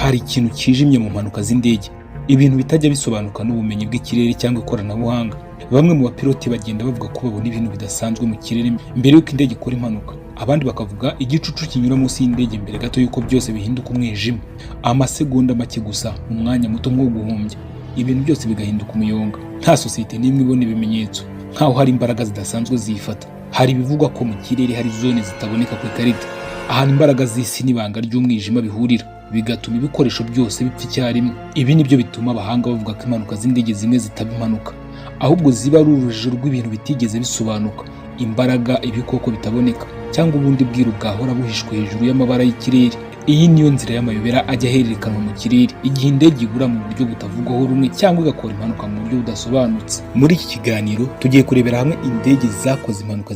Hari ikintu kijimye mu mpanuka z'indege, ibintu bitajya bisobanuka n'ubumenyi bw'ikirere cyangwa ikoranabuhanga. Bamwe mu bapiloti bagenda bavuga ko babona ibintu bidasanzwe mu kirere mbere y'uko indege ikora impanuka, abandi bakavuga igicucu kinyura munsi y'indege mbere gato y'uko byose bihinduka umwijima. Amasegonda make gusa, mu mwanya muto nk'uwo guhumbya, ibintu byose bigahinduka umuyonga. Nta sosiyete n'imwe ibona ibimenyetso, nk'aho hari imbaraga zidasanzwe ziyifata. Hari ibivugwa ko mu kirere hari zone zitaboneka ku ikarita, ahantu imbaraga z'isi n'ibanga ry'umwijima bihurira, bigatuma ibikoresho byose bipfa icyarimwe. Ibi nibyo bituma abahanga bavuga ko impanuka z'indege zimwe zitaba impanuka, ahubwo ziba ari urujijo rw'ibintu bitigeze bisobanuka, imbaraga, ibikoko bitaboneka, cyangwa ubundi bwiru bwahora buhishwe hejuru y'amabara y'ikirere. Iyi niyo nzira y'amayobera ajya ahererekanwa mu kirere igihe indege ibura mu buryo butavugwaho rumwe cyangwa igakora impanuka mu buryo budasobanutse. Muri iki kiganiro tugiye kurebera hamwe indege zakoze impanuka.